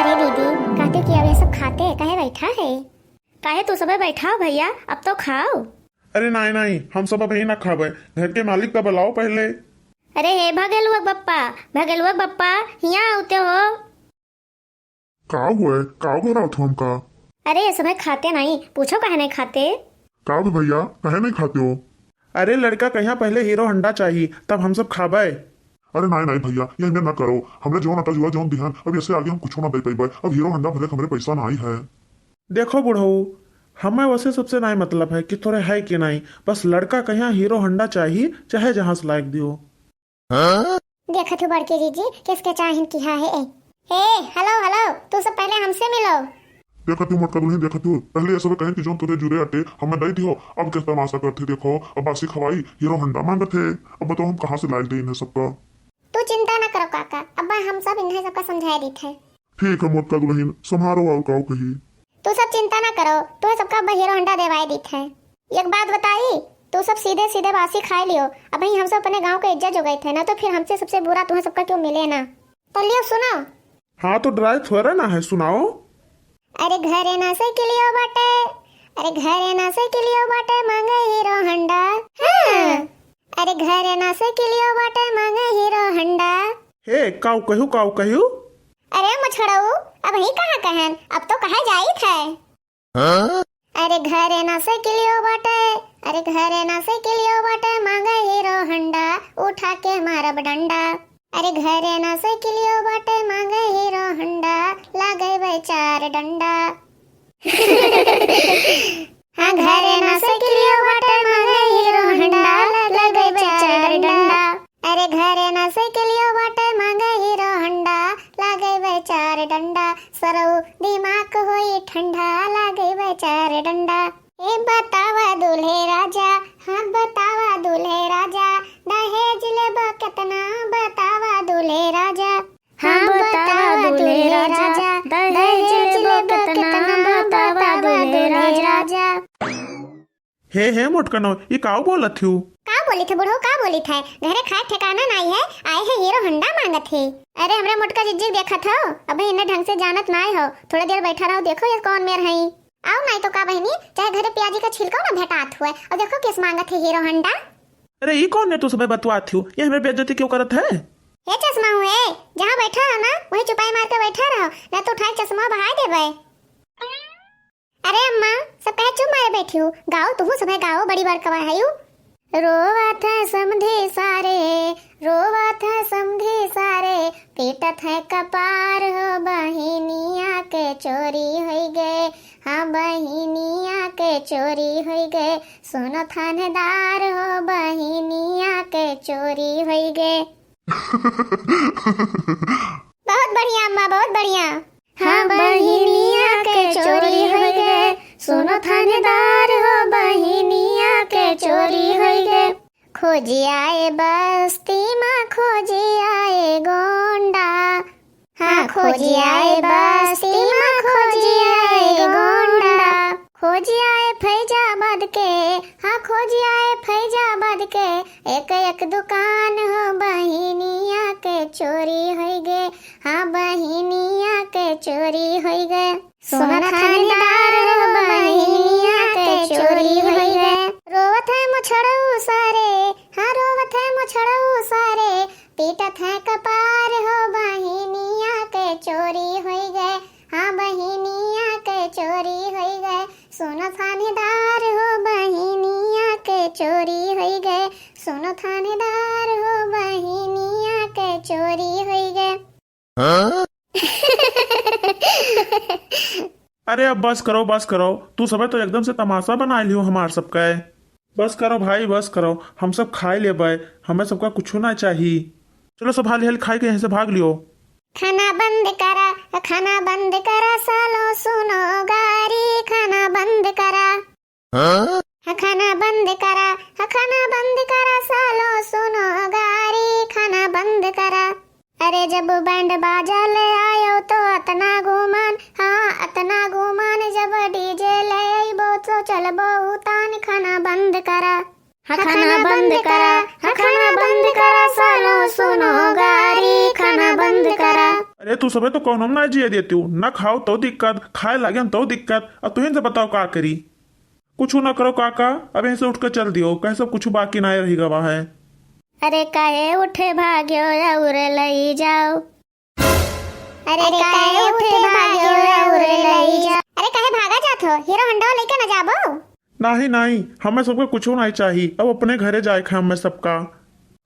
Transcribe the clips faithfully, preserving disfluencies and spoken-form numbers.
ए दीदी, कहते कि अब ये सब खाते, काहे बैठा है? काहे तू सबे बैठाओ भैया, अब तो खाओ। अरे नाई, नाई, हम सब अबही ना खाबे, घर के मालिक का बुलाओ पहले। अरे हे भगेलुआ बप्पा, भगेलुआ बप्पा, हियाँ आवते हो। का हुए, का घबरात हो हमका? अरे ये सबे खाते नाई, पूछो काहे नाई खाते? का बे भैया, काहे नाई खाते हो? अरे लड़का कहिया पहले हीरो होंडा चाही, तब हम सब खाबे। अरे नाई, नाई भैया, ये हमें ना करो। हमरे जौन अकल जुआ जौन दिहन, अब इससे आगे हम कुछो ना दे पइबे। अब हीरो होंडा भरे हमरे पैसा नाई है। देखो बुढ़ऊ, हमें वैसे सबसे नाई मतलब है कि तोरे है कि नाई, बस लड़का कहिया हीरो होंडा चाही, चाहे जहाँ से लायक दियो। देखत हूँ बड़के जीजी, किसके चाहिन किहा है। ए, हेलो, हेलो, तू सब पहले हमसे मिलो। देखत हूँ मोटका दुल्हन, देखत हूँ, पहले ये सब कहें कि जौन तोरे जुरे अटे, हमें दे दियो। अब के तमाशा करते, देखो, अब बासी खवाई, हीरो होंडा मांगत है। अब बताओ हम कहाँ से लायक दे इन्हें सबका? तू चिंता ना करो काका, अब हम सब इन्हें सबका समझाए देत है। ठीक है मोटका दुल्हन, संभारो और काऊ कही। तू सब चिंता ना करो, तू सबका अब हीरो होंडा देवाए देत है। एक बात बताई, तू सब सीधे सीधे बासी खाए लियो। अबही हम सब अपने गाँव के इज्जत जोगाइत है ना, तो फिर हमसे सबसे बुरा तुम्हें सबका क्यों मिले ना। तो लियो सुनो। हाँ तो डराए थोड़ा ना है, सुनाओ। अरे घरे ना साइकिलियो बाटे, अरे घरे ना साइकिलियो बाटे, मांगे हीरो होंडा। हाँ। अरे घरे ना साइकिलियो बाटे, मांगे हीरो होंडा। हे काऊ कहू, काऊ कहू। अरे मछड़ऊ, अबही कहाँ कहन, अब तो कहा जाइत है। अरे घरे ना साइकिलियो बाटे, अरे घरे ना साइकिलियो बाटे, मांगे हीरो होंडा, उठा के मारब डंडा। अरे घरे ना साइकिलियो बाटे, मांगे हीरो होंडा, लागेबे चार डंडा। हाँ घरे ना साइकिलियो बाटे, मांगे हीरो होंडा, लागेबे चार डंडा। अरे घरे ना साइकिलियो बाटे, मांगे हीरो होंडा, लागेबे चार डंडा, सरऊ दिमाग होई ठंडा, लागेबे चार डंडा। ए बतावा दूल्हे राजा, हाँ बतावा दूल्हे राजा, दहेज लेबा केतना, बतावा दूल्हे राजा। हाँ बतावा दूल्हे राजा, दहेज लेबा केतना, बतावा दूल्हे राजा। हे, हे मोटकनो, ई काऊ बोलत हू? का बोलित है बुढ़ऊ, का बोलित है? घरे खाए ठिकाना नाई है, आए है हीरो होंडा मांगत है। अरे हमरे मोटका जिज्जी देखत हो, अबे इन्हें ढंग से जानत नाई हो। थोड़े देर बैठा रहो, देखो ये कौन मेर हई। आओ नाई तो का बहिनी, चाहे घरे प्याजी का छिलको ना भेटात हुए, और देखो किस मांगत है हीरो होंडा। अरे ई कौन है तू सबे बतुआत हू? ये हमें बेइज्जती क्यों करत है? हे चश्मा हुए, जहाँ बैठा रहो ना, वही चुपाई मार के बैठा रहो, ना तो उठाए चश्मा बहाए देबे। अरे अम्मा, सब काहे चुप मारे बैठी हो? गाओ, तुहू सभे गाओ, बड़ी बड़कवा हयू। रोवत है समधी सारे, रोवत है समधी सारे, पीटत है कपार हो बहिनिया के चोरी होई गे, हाँ बहिनिया के चोरी होई गे, सुनो थानेदार हो बहिनिया के चोरी होई गे। बहुत बढ़िया अम्मा, बहुत बढ़िया। हाँ, बहिनिया के चोरी होई गे, सुनो थानेदार हो, बहिनिया के चोरी होई गे। खोजी आए बस्ती मा, खोजी आए गोंडा। हाँ, खोजी आए बस्ती मा, खोजी आए गोंडा। खोजी आए फैजाबाद के, हाँ, खोजी आए फैजाबाद के, एक एक दुकान हो, बहिनिया के चोरी होई गे। हाँ, बहिनिया के चोरी होई गे। सुनो थानेदार हो, बहिनिया के चोरी होई गे। रोवत है मछड़ऊ सारे, हाँ, रोवत है मछड़ऊ सारे, पीटत है कपार हो, बहिनिया के चोरी होई गे। हाँ, बहिनिया के चोरी होई गे। सुनो थानेदार हो, बहिनिया के चोरी होई गे। सुनो थानेदार हो, बहिनिया के चोरी होई गे। अरे अब बस करो, बस करो, तू सबे तो एकदम से तमाशा बनाए लियो हमार सबके। बस करो भाई, बस करो, हम सब खाए लेबे, हमें सबका कुछो ना चाही। चलो सब हाली हाली खाए के यहाँ से भाग लियो। खाना बंद करा, खाना बंद करा सालो, सुनो गारी, खाना बंद करा। हाँ? हाँ, खाना बंद करा, हाँ, खाना बंद करा सालो, सुनो गारी, खाना बंद करा। अरे जब बैंड बाजा ले आयो तो अतना गुमान, हाँ, अतना गुमान, जब डीजे ले आइबो तो चलबो उतान, खाना बंद करा। हाँ, खाना बंद करा, हाँ, खाना बंद करा सालो, सुनो गारी, खाना बंद करा। अरे तू सबे तो कौनो में ना जिए देतियो, ना खाओ तो दिक्कत, खाए लागे तो दिक्कत। अब तुहिन से बताओ का करी? कुछ ना करो काका, अब यहीं से उठ के चल दियो, कहे सब कुछ बाकी ना रही गवा है। अरे काहे उठे भाग्यो और लई जाओ। अरे काहे उठे भाग्यो और लई जाओ। अरे काहे भागा जात हो? हीरो होंडा लेके ना जाबो। नाही नाही, हमें सबका कुछ नहीं चाहिए, अब अपने घरे जाए खाए हमें सबका।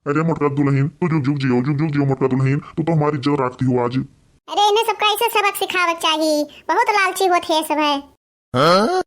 अरे मोटका दुलहिन, तू जुग जुग जियो, जुग जुग जियो मोटका दुलहिन, तू तो हमारी इज्जत राखती हो आज। अरे इन्हें सबका ऐसे सबक सिखावक चाहिए, बहुत लालची होत है सब है।